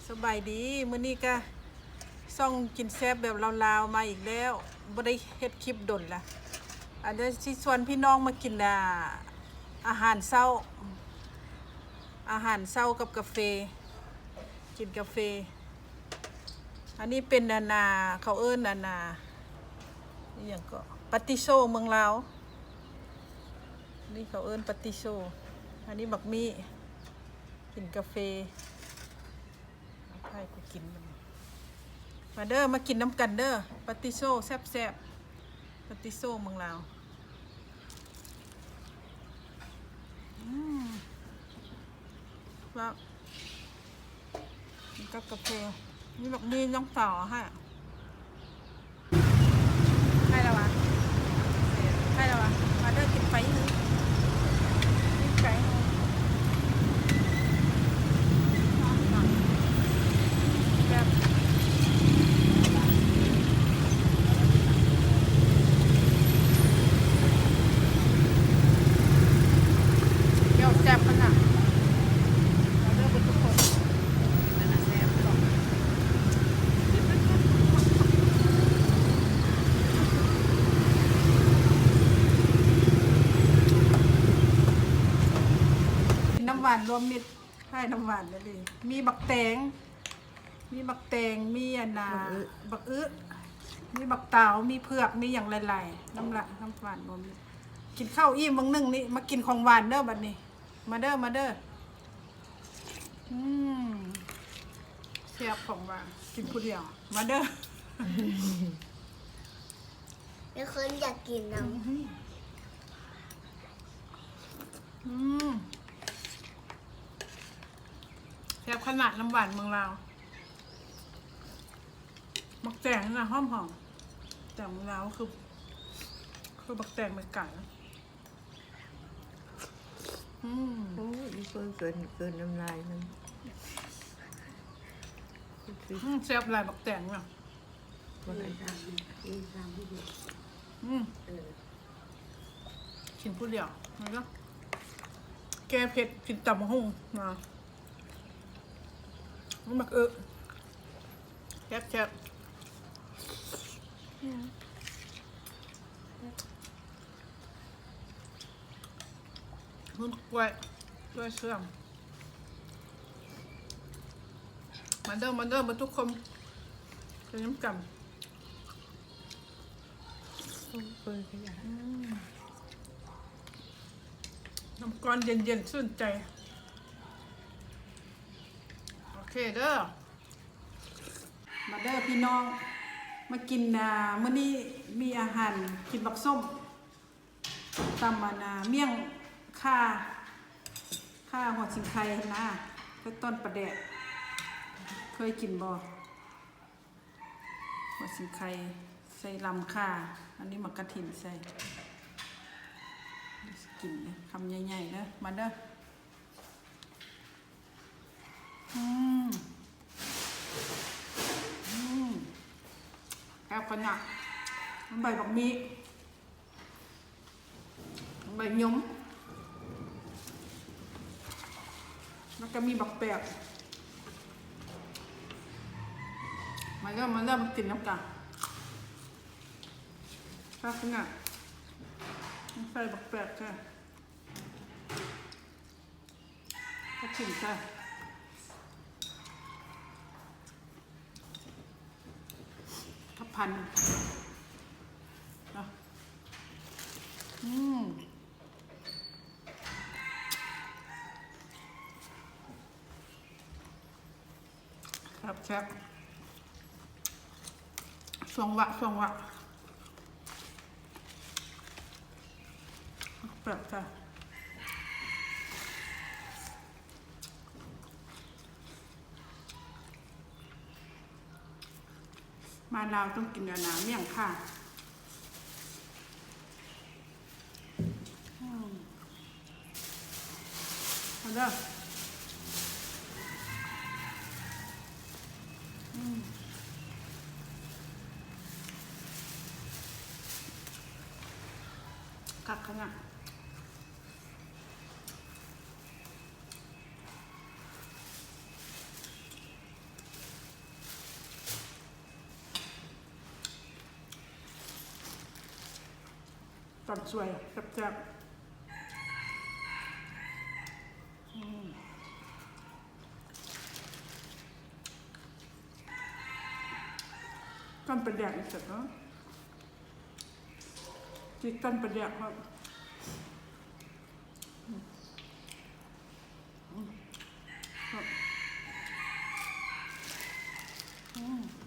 ສະບາຍດີ ມື້ນີ້ກະຊ່ອງກິນແຊບແບບລາວໆ ມາອີກແລ້ວ ບໍ່ໄດ້ເຮັດຄລິບດົນລະ. ອັນນີ້ຊິຊວນພີ່ນ້ອງມາກິນ ອ່າ ອາຫານເຊົ້າ ອາຫານເຊົ້າກັບກາເຟ ກິນກາເຟ. ອັນນີ້ເປັນ ອັນນ່າ ເຂົາເອີ້ນ ອັນນ່າ ອີ່ຫຍັງເກາະ ປາຕິໂຊເມືອງລາວ. ນີ້ເຂົາເອີ້ນປາຕິໂຊ. ອັນນີ້ບັກໝີ່ ກິນກາເຟ. ໃຫ້ກູກິນມັນ. ມາເດີ ມາກິນນຳກັນເດີ ປາຕິໂຊແຊບໆ ປາຕິໂຊເມືອງລາວ. ອືມ ແຊບ ກິນກັບກາເຟ. ມີບັກໝີ່ນ້ອງສາວເອົາໃຫ້. ໃກ້ແລ້ວຫວາ ໃກ້ແລ້ວຫວາ. ມາເດີ ກິນໄປ ກິນໄປ. ແຊບ ແຈ່ວແຊບຂະໜາດ. ມາເດີເບິດທຸກຄົນ. ກິນນ້ຳຫວານລວມມິດ ໃສ່ນ້ຳຫວານໄດ້ເລີຍ. ມີບັກແຕງ ມີບັກແຕງ ມີອັນນ່າ ບັກອຶ ບັກອຶ ມີບັກຕາວ ມີເຜືອກ ມີຫຍັງຫຼາຍໆ. ນ້ຳລະ ນ້ຳຫວານລວມມິດ. ກິນເຂົ້າອີ່ມວັງໜຶ່ງນີ້ ມາກິນຂອງຫວານເດີບັດນີ້. ມາເດີ ມາເດີ. ອືມ ແຊບຂອງຫວານ ກິນຜູ້ດຽວ. ມາເດີ ມີຄົນຢາກກິນນຳ. ອືມ ແຊບຂະໜາດ ນ້ຳຫວານເມືອງລາວ. ບັກແຕງນະຫອມໆ ແຕງເມືອງລາວຄື ຄືບັກແຕງເມການະ. ອືມ ໂອ້ຍ ອີ່ເພິ່ນເກີນ ເກີນນ້ຳລາຍມັນ. ອືມ ແຊບຫຼາຍບັກແຕງນະ. ອືມ ກິນຜູ້ດຽວ ມັນກໍແກ້ເຜັດ ກິນຕຳບັກຫຸ່ງນະ. ມັນບັກເອີ ແຊບໆ. ອືມ ມັນກ້ວຍ ກ້ວຍເຊື່ອມ. ມາເດີ ມາເດີ ມາທຸກຄົນ ກິນນຳກັນ. ອືມ ນ້ຳກ້ອນເຢັນໆ ຊື່ນໃຈ. ໂອເຄເດີ ມາເດີພີ່ນ້ອງ ມາກິນ ອ່າ ມື້ນີ້ມີອາຫານ ກິນບັກສົ້ມ ຕຳອັນນ່າ ມ້ຽງຂ່າ ຂ່າຫົວສິງໄຄຫັ້ນນະ ໃສ່ຕ້ອນປາແດກ. ເຄີຍກິນບໍ່? ຫົວສິງໄຄໃສ່ລຳຂ່າ ອັນນີ້ໝາກກະຖິນໃສ່. ກິນເດີ ຄຳໃຫຍ່ໆເດີ ມາເດີ. ອືມ ອືມ ແຊບຂະໜາດ. ໃບບັກໝີ່ ໃບຍົມ ແລ້ວກໍມີບັກແປກ. ມາເດີ ມາເດີ ມາກິນນຳກັນ. ແຊບຂະໜາດ ໃສ່ບັກແປກແທ້. ກະຖິງກະທັບພັນເນາະ. ອືມ ແຊບໆ ຊ່ວງວະ ຊ່ວງວະ ແຊບໆ. ມາລາວຕ້ອງກິນອັນນ່າ ມ້ຽງຂ່າ. ອືມ ມາເດີ. ອືມ ຄັກຂະໜາດ. ສວຍແຊບໆ ອືມ ຕຳປາແດກນີ້ແຊບເນາະ ຊິຕຳປາແດກເນາະ ອືມ ອືມ ອືມ.